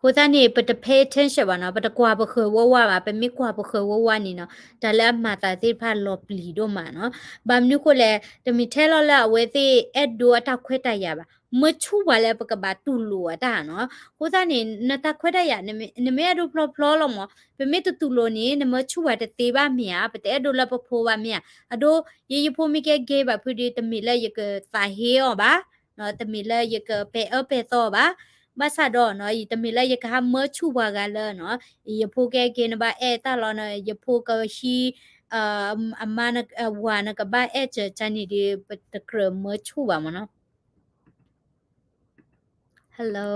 အဃိသတးန့ၣ် ပတ pay attention ဘၣ်နီၤ, ပတကွၢ်ပဃၢၤဝဲဝါဘၣ်, ပမ့ၢ်ကွၢ်ပဃၢၤဝဲဝါန့ၣ်နီၤ, တၢ်လၢအမၤသးသ့ၣ်တဖၣ်လီၤပျံၤဒိၣ်မးနီၤ. ဘၣ်မနုၤဃိလဲၣ်, တမ့ၢ်ထဲလီၤလၢအဝဲသ့ၣ်အဲၣ်ဒိးအတၢ်ခွဲးတၢ်ယာ်ဘၣ်, မၢဆူၣ်ပှၤလၢပကဘၣ်တူၢ်လိာ်အတၢ်နီၤ. အဃိသတးန့ၣ် နတၢ်ခွဲးတၢ်ယာ် နမ့ၢ်အဲၣ်ဒိးဖျီဖျီလီၤမ့ၢ်, ပမ့ၢ်တတူၢ်လိာ်န့ၣ် နမၢဆူၣ်ပှၤတသ့ဘၣ်မ့ၢ်ဧါ, ပတအဲၣ်ဒိးလၢပဖိဘၣ်မ့ၢ်ဧါ. အဒိ ယယဖိမ့ၢ်ကဲ gay ဘၣ်ဖုဒီး တမ့ၢ်လၢယကသးဟ့အီၤဘၣ် တမ့ၢ်လၢယကပဲာ်အၢပဲာ်သီအီၤဘၣ်. ဘၣ်ဆၣ်ဒီးနီၤ တမ့ၢ်လၢယကဟးမၢဆူၣ်ပှၤဂၤလၢနီၤ, ယဖိကဲက့ၤနဘၣ်အဲၣ်တၢ်လီၤနီၤ, ယဖိကဟံး အမါ အဝၤနကဘၣ်အဲၣ်စၢၤတၢ်န့ၣ်ဒီး ပတကြၢးမၢဆူၣ်ဘၣ်မ့ၢ်နီၤ. Hello.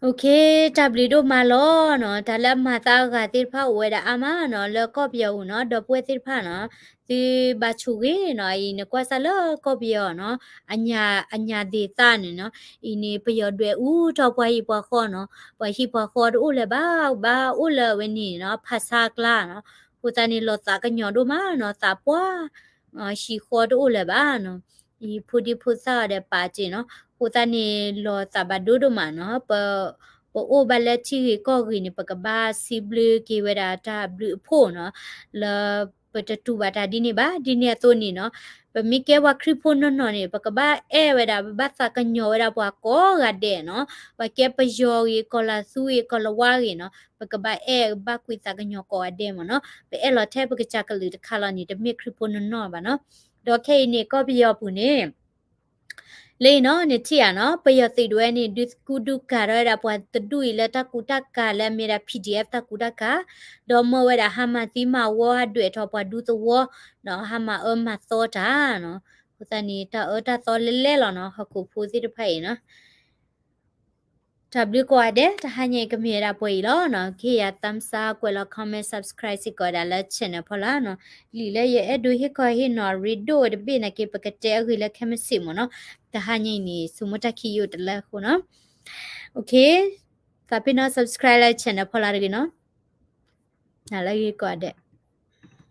Okay, တၢ်ဘျုးဒိၣ်မးလီၤနီၤ. တၢ်လၢအမၤသးအဂၤသ့ၣ်တဖၣ်အိၣ်ဝဲဒၣ်အါမးနီၤ, လၢကီၢ်ပယီၤအိၣ်နီၤ, ဒီပုၢ်ဝဲၢ်သ့ၣ်တဖၣ်နီၤ, သုဘၣ်ဆိၣ်ဂ့ၤနီၤ, အံၤနကွၢ်စၢ်လၢကီၢ်ပယီၤနီၤ, အညၣ် အညၣ်သ့ၣ်သၣ်န့ၣ်နီၤ, အံၤန့ၣ် ပယီၤဒွဲၣ်အူထီၣ်ပှၤဟံၣ်ပှၤဃီနီၤ, ပှၤဟံၣ်ပှၤဃီတအိၣ်လၢၤဘၣ်, ဘၣ်အိၣ်လၢအဝဲန့ၣ်နီၤ, ဖးဆါအကျါနီၤ, အဃိသတးန့ၣ် လီၤသးကညီၤဒိၣ်မးနီၤ, သးပှၢ် ဟံၣ်ဃီတအိၣ်လၢၤဘၣ်နီၤ, အံၤဖိဒံဖိသၣ်အီၤဒီးပာ်စ့ၢ်နီၤ, အဃိသတးန့ၣ် လီၤသးဘၣ်ဒိဒိၣ်မးနီၤ, ပ ပအိၣ်ဘၣ်လၢထံဂ့ၢ်ကီၢ်ဂ့ၢ်န့ၣ် ပကဘၣ်စံးဘျုးက့ၤဝဲဒၣ်တၢ်ဘျုးအဖှိၣ်နီၤ, လၢပတတူၢ်ဘၣ်တၢ်ဒ်န့ၣ်ဘၣ်. ဒ်န့ၣ်အသိးန့ၣ်နီၤ, ပမ့ၢ်ကဲပှၤခရံာ်ဖိနီၢ်နီၢ်န့ၣ် ပကဘၣ်အဲၣ်ဝဲဒၣ် ပဘၣ်သးကညီၤဝဲဒၣ်ပှၤကိးဂၤဒဲးနီၤ, ပှၤကဲပယီၤဂ့ၤ ကီၤလၤသူဂ့ၤ ကီၤလၤဝါဂ့ၤနီၤ, ပကဘၣ်အဲၣ်ဘၣ်ကွံာ်သးကညီၤကိးဂၤဒဲးမ့ၢ်နီၤ, ပအဲၣ်လီၤထဲပကစၢ်ကလုာ်တခါလီၤန့ၣ် တမ့ၢ်ခရံာ်ဖိနီၢ်နီၢ်ဘၣ်နီၤ. ဒီးခဲအံၤန့ၣ် ကီၢ်ပယီၤပူၤန့ၣ် လၢအံၤနီၤ နထံၣ်ဧါနီၤ, ပယီၤသုးဒၣ်ဝဲန့ၣ် ဒုးကူဒုးကၤထီၣ်ဝဲဒၣ်ပှၤတဒူၣ်အံၤလၢတၢ်ကူတၢ်ကၤလၢအမ့ၢ်ဒၣ် P D F တၢ်ကူတၢ်ကၤ, ဒီးမၢဝဲဒၣ်ဟါမၢ်သံမၢ်ဝီ ဟးဒွဲၣ်ထီၣ်ပှၤဒူသဝီ, ဟါမၢ်အၢမၢ်သီတၢ်နီၤ. အဃိသတးန့ၣ် တၢ်အၢတၢ်သီလဲလဲလီၤနီၤ, ဟီၣ်ခိၣ်ဖိသ့ၣ်တဖၣ်အံၤနီၤ. တၢ်ဘျုးကိးဂၤဒဲး, တဟါညါအံၤကမ့ၢ်ဝဲဒၣ်ပှဲၤအံၤလီၤနီၤ. ကဟ့ၣ်ယၤ thumbs up ကွဲးလီၤ comment subscribe စ့ၢ်ကီးဝဲဒၣ်လၢ channel ဖီလာ်နီၤ. လံာ်လၢယအဲၣ်ဒိးဟ့ၣ်ခီဟ့ၣ်နီၤရ့ဒိၣ်ဝဲတဘ့ၣ်နာ်က့ ပကတဲအဂ့ၢ်လၢခဲမုၢ်ဆ့ၣ်မ့ၢ်နီၤ. တဟါညါအံၤန့ၣ် ဆိကမိၣ်တၢ်ခံးယိာ်တလၢအဃိနီၤ. သးပ့ၤနီၣ် subscribe လၢ channel ဖီလာ်တဂ့ၤနီၤ. နၤလၢအဂ့ၤကိးဂၤဒဲး.